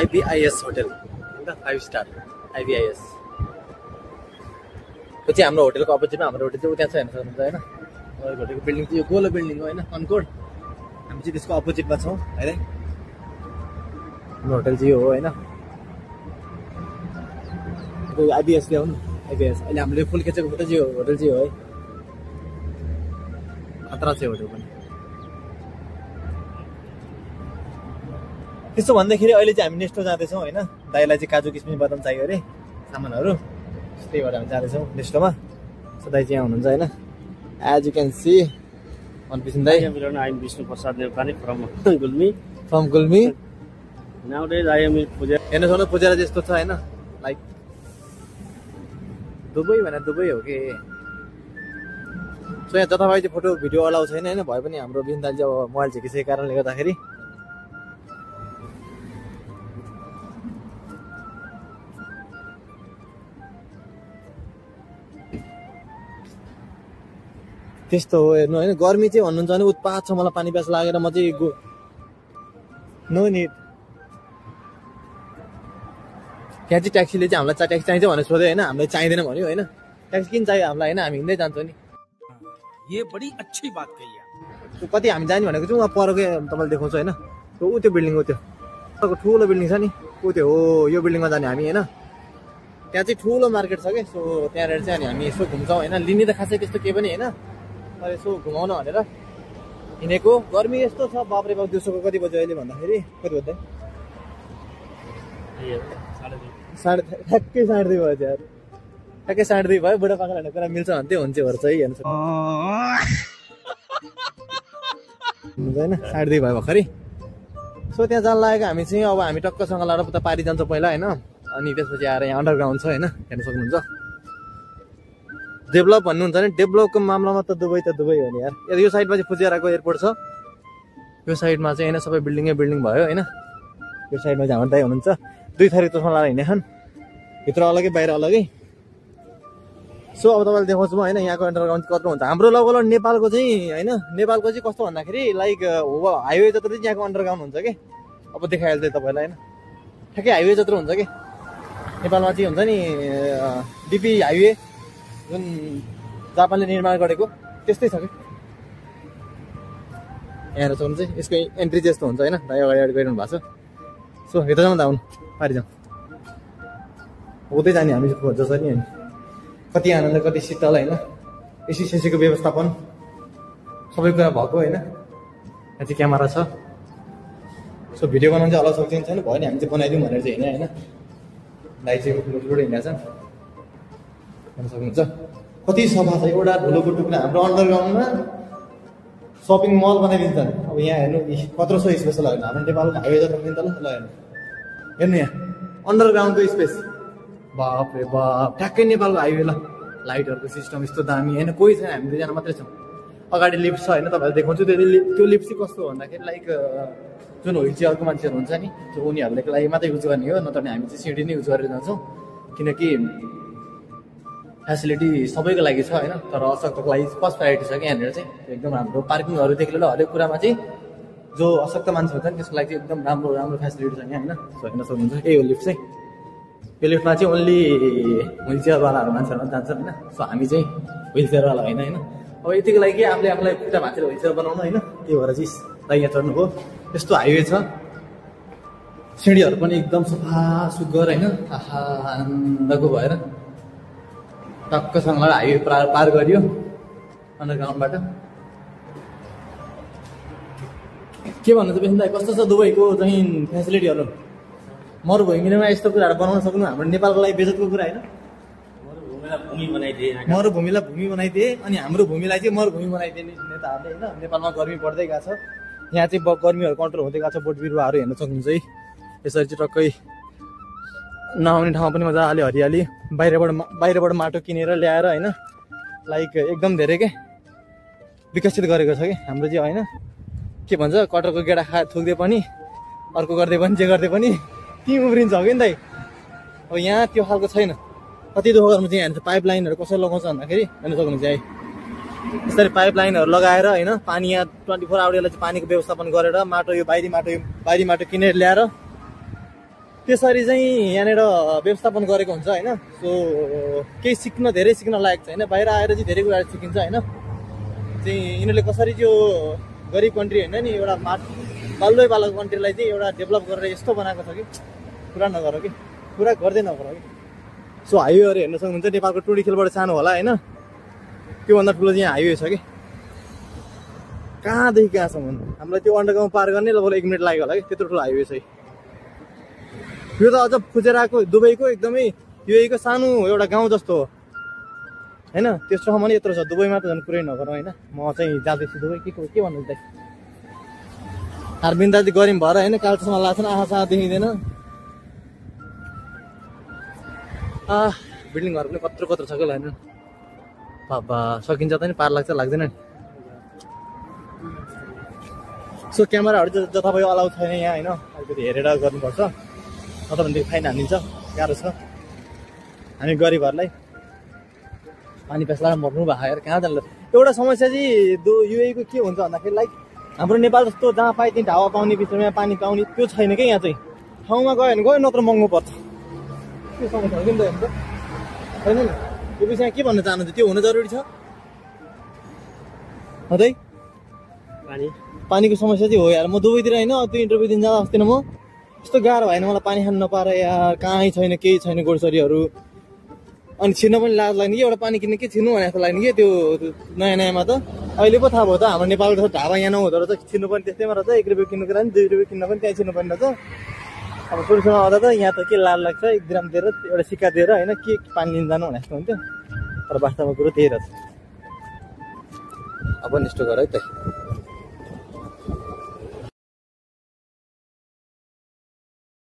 IBIS hotel होइन 5 star IBIS त्यो चाहिँ हाम्रो होटलको अपोजिटमा हाम्रो होटल चाहिँ त्यहाँ छ हेर्न सक्नुहुन्छ होइन होटलको बिल्डिङ चाहिँ यो गोलो बिल्डिङ हो होइन कन्कोर्ड हामी चाहिँ त्यसको अपोजिटमा छौँ होइन हाम्रो होटल चाहिँ यो हो होइन IBS ल्याउनु IBS अहिले हामीले फुल खिचेको फोटो चाहिँ होटल चाहिँ हो है खतरा चाहिँ होटल पनि त्यसो भन्दाखेरि अहिले चाहिँ हामी नेक्स्टो जाँदैछौँ होइन दाइलाई चाहिँ काजु किसमिस बदाम चाहियो अरे सामानहरू त्यही भएर हामी जाँदैछौँ नेक्स्टोमा सो दाइ चाहिँ आउनुहुन्छ होइन एज यु क्यान सी मनपिसन दाइ I'm Vishnu Prasad Devkani from Gulmi. From Gulmi Nowadays I am in Puja. हेर्नु सक्नु पुजेरा जस्तो छ होइन लाइक दुबई भने दुबई हो कि सो यहाँ जताभावी चाहिँ फोटो भिडियो अलाउ छैन होइन भए पनि हाम्रो बिन्दाल चाहिँ अब मोबाइल झिकिसकेको कारणले गर्दाखेरि त्यस्तो हो हेर्नु होइन गर्मी चाहिँ भन्नुहुन्छ भने उत्पात छ मलाई पानी प्यास लागेर म चाहिँ नो निड त्यहाँ चाहिँ ट्याक्सीले चाहिँ हामीलाई ट्याक्सी चाहिन्छ भनेर सोध्यो होइन हामीलाई चाहिँदैन भन्यो होइन ट्याक्सी किन चाहियो हामीलाई होइन हामी हिँड्दै जान्छौँ नि ये बड़ी अच्छी बात कही त्यो कति हामी जाने भनेको चाहिँ उहाँ परकै तपाईँले देखाउँछु होइन ऊ त्यो बिल्डिङ हो त्यो ठुलो बिल्डिङ छ नि ऊ त्यो हो यो बिल्डिङमा जाने हामी होइन त्यहाँ चाहिँ ठुलो मार्केट छ कि सो त्यहाँनिर चाहिँ अनि हामी यसो घुम्छौँ होइन लिने त खासै त्यस्तो केही पनि होइन तर यसो घुमाउन भनेर हिँडेको गर्मी यस्तो छ बाप्रे बाप दिउँसोको कति बज्यो अहिले भन्दाखेरि कति बज्दै ठ्याक्कै 2:30 भयो यार ठ्याक्कै 2:30 भयो बुढापाकालाई कुरा मिल्छ भने त्यो हुन्छ भएर चाहिँ हेर्नु सक्नु होइन 2:30 भयो भर्खरै सो त्यहाँ जान लागेको हामी चाहिँ अब हामी टक्कसँग लाएर उता पारी जान्छौँ पहिला होइन अनि त्यसपछि आएर यहाँ अन्डरग्राउन्ड छ होइन हेर्न सक्नुहुन्छ डेभलप भन्नुहुन्छ भने डेभलपको मामलामा त दुबई हो नि यार यो साइडमा चाहिँ फुजियाराको एयरपोर्ट छ यो साइडमा चाहिँ होइन सबै बिल्डिङै बिल्डिङ भयो होइन यो साइडमा चाहिँ हाम्रो दाइ हुनुहुन्छ 2 थरी त्यसमा लाएर हिँडेछन् भित्र अलगै बाहिर अलगै सो अब तपाईँले देखाउँछु म होइन यहाँको अन्डरग्राउन्ड कत्रो हुन्छ हाम्रो लगभग नेपालको चाहिँ होइन नेपालको चाहिँ कस्तो भन्दाखेरि लाइक हाइवे जत्रो चाहिँ यहाँको अन्डरग्राउन्ड हुन्छ कि अब देखाइहाल्छ तपाईँलाई होइन ठ्याक्कै हाइवे जत्रो हुन्छ कि नेपालमा चाहिँ हुन्छ नि डिपी हाइवे जुन जापानले निर्माण गरेको त्यस्तै छ कि यहाँ सक्नुहुन्छ यसको एन्ट्री जस्तो हुन्छ होइन दाइ अगाडि गइरहनु भएको छ सो भित्र जाउँ त आउनु पारि जाउँ हुँदै जाने हामी जसरी होइन कति आनन्द कति शीतल होइन एसी सेसीको व्यवस्थापन सबै कुरा भएको होइन यहाँ चाहिँ क्यामेरा छ सो भिडियो बनाउनु चाहिँ अलग सक्दैन छैन भयो नि हामी चाहिँ बनाइदिउँ भनेर चाहिँ होइन होइन दाइ चाहिँ लुटुलुट हिँडेको छ हेर्न सक्नुहुन्छ कति सफा छ एउटा धुलोको टुक्रा हाम्रो अन्डरग्राउन्डमा सपिङ मल बनाइदिन्छन् अब यहाँ हेर्नु कत्रो सो स्पेस ल हेर्नु हाम्रो नेपालको हाइवे जत्रो पनि त ल हेर्नु हेर्नु यहाँ अन्डरग्राउन्डको स्पेस बाप रे बाप ठ्याक्कै नेपालको हाइवे ल लाइटहरूको सिस्टम यस्तो दामी होइन कोही छैन हामी 2 जना मात्रै छौँ अगाडि लिफ्ट छ होइन तपाईँलाई देखाउँछु त्यो लिफ्ट चाहिँ कस्तो भन्दाखेरि लाइक जुन व्हिल चेयरको मान्छेहरू हुन्छ नि जो उनीहरूको लागि मात्रै युज गर्ने हो नत्र हामी चाहिँ सिडी नै युज गरेर जान्छौँ किनकि फेसिलिटी सबैको लागि छ होइन तर अशक्तको लागि फर्स्ट प्रायोरिटी छ कि यहाँनिर चाहिँ एकदम राम्रो पार्किङहरूदेखि लिएर हरेक कुरामा चाहिँ जो अशक्त मान्छे हुन्छ नि त्यसको लागि चाहिँ एकदम राम्रो फेसिलिटी छ यहाँ होइन सो हेर्न सक्नुहुन्छ यही हो लिफ्ट चाहिँ यो लिफ्टमा चाहिँ ओन्ली व्हिल चेयरवालाहरू मान्छेहरू जान्छ होइन सो हामी चाहिँ व्हिल चेयरवाला होइन होइन अब यतिको लागि आफूले आफूलाई खुट्टा भाँचेर व्हिल चेयर बनाउनु होइन त्यही भएर चाहिँ दाइ यहाँ चढ्नुभयो यस्तो हाइवे छ सिँढीहरू पनि एकदम सफा सुग्घर होइन आहा आनन्दको भएर टक्कसँग हाइवे पार गरियो अन्डरग्राउन्डबाट के भन्नु चाहिँ बेसी दाइ कस्तो छ दुबईको चाहिँ फेसिलिटीहरू मरुभूमिमा यस्तो कुराहरू बनाउन सक्नु हाम्रो नेपालको लागि बेजतको कुरा होइन मरुभूमिलाई भूमि बनाइदिए अनि हाम्रो भूमिलाई चाहिँ मरुभूमि बनाइदिए नेताहरूले होइन नेपालमा गर्मी बढ्दै गएको छ यहाँ चाहिँ गर्मीहरू कन्ट्रोल हुँदै गएको छ बोट बिरुवाहरू हेर्न सक्नुहुन्छ है यसरी चाहिँ टक्कै नआउने ठाउँमा पनि मजाले हरियाली बाहिरबाट माटो किनेर ल्याएर होइन लाइक एकदम धेरै के विकसित गरेको छ कि हाम्रो चाहिँ होइन के भन्छ कटरको गेडा थुक्दै पनि अर्को गर्दै पनि जे गर्दै पनि ती उब्रिन्छ हो कि नि दाइ अब यहाँ त्यो खालको छैन कति दुःख गर्नु चाहिँ यहाँ पाइप लाइनहरू कसरी लगाउँछ भन्दाखेरि हेर्न सक्नुहुन्छ है यसरी पाइप लाइनहरू लगाएर होइन पानी यहाँ 24 आवरलाई चाहिँ पानीको व्यवस्थापन गरेर माटो यो बाहिरी माटो किनेर ल्याएर त्यसरी चाहिँ यहाँनिर व्यवस्थापन गरेको हुन्छ होइन। सो केही सिक्न धेरै सिक्न लायक छैन, बाहिर आएर चाहिँ धेरै कुराहरू सिकिन्छ होइन। चाहिँ यिनीहरूले कसरी त्यो गरिब कन्ट्री होइन नि, एउटा बाल्दै बालको कन्ट्रीलाई चाहिँ एउटा डेभलप गरेर यस्तो बनाएको छ कि कुरा नगर कि, कुरा गर्दै नगर कि। सो हाइवेहरू हेर्न सक्नुहुन्छ, नेपालको टुँडिखेलबाट सानो होला होइन, त्योभन्दा ठुलो चाहिँ हाइवे छ कि। कहाँदेखि कहाँसम्म हामीलाई त्यो अन्डरग्राउन्ड पार गर्ने लगभग 1 मिनट लाग्यो होला कि, त्यत्रो ठुलो हाइवे छ। यो त अझ फुचेर आएको दुबईको एकदमै युएईको सानो एउटा गाउँ जस्तो हो होइन। त्यस्तो ठाउँमा नि यत्रो छ, दुबईमा त झन् कुरै नगरौँ होइन। म चाहिँ जाँदैछु दुबई, के भन्नु त अरविन्द दाजु गरिम भएर होइन, कालो चस्मा लाग्छन्, आँखा साँखा देखिँदैन। बिल्डिङहरू पनि कत्रो कत्रो छ क्या होइन। बाबा सकिन्छ त नि, पार लाग्छ लाग्दैन नि। सो क्यामेराहरू चाहिँ जताभावी अलाउ छैन यहाँ होइन, अलिकति हेरेर गर्नुपर्छ, नत्र भनेदेखि फाइन हानिदिन्छ, गाह्रो छ। हामी गरिबहरूलाई पानी प्यास लगाएर मर्नु भएको यार, कहाँ जानु। एउटा समस्या चाहिँ युएईको के हुन्छ भन्दाखेरि लाइक हाम्रो नेपाल जस्तो जहाँ पाए त्यहीँ हावा पाउने बिचमा पानी पाउने त्यो छैन क्या यहाँ चाहिँ। ठाउँमा गयो भने गयो, नत्र महँगो पर्छ। त्यो समस्या हो कि त होइन नि। यो विषयमा के भन्न चाहनुहुन्छ, त्यो हुन जरुरी छ है। पानीको समस्या चाहिँ हो यार। म दुबईतिर होइन त्यो इन्टरभ्यू दिन जाँदा अस्ति न, म यस्तो गाह्रो भएन मलाई पानी खानु नपाएर यार, कहीँ छैन केही छैन गोडसरीहरू। अनि छिर्न पनि लाज लाग्ने कि, एउटा पानी किन्ने के छिर्नु भने जस्तो लाग्ने कि त्यो नयाँ नयाँमा त। अहिले पो थाहा भयो त हाम्रो नेपालको जस्तो ढाबा यहाँ नहुँदो रहेछ, छिर्नु पनि त्यस्तैमा रहेछ। 1 रुपियाँ किन्नुको लागि 2 रुपियाँ किन्न पनि त्यहीँ छिर्नु पर्ने रहेछ। अब सुरुसुरुमा आउँदा त यहाँ त के लाज लाग्छ, 1 ग्राम दिएर एउटा सिक्का दिएर होइन के पानी लिन जानु भने जस्तो हुन्थ्यो। तर वास्तवमा कुरो त्यही रहेछ। अब निष्ठो गर है त।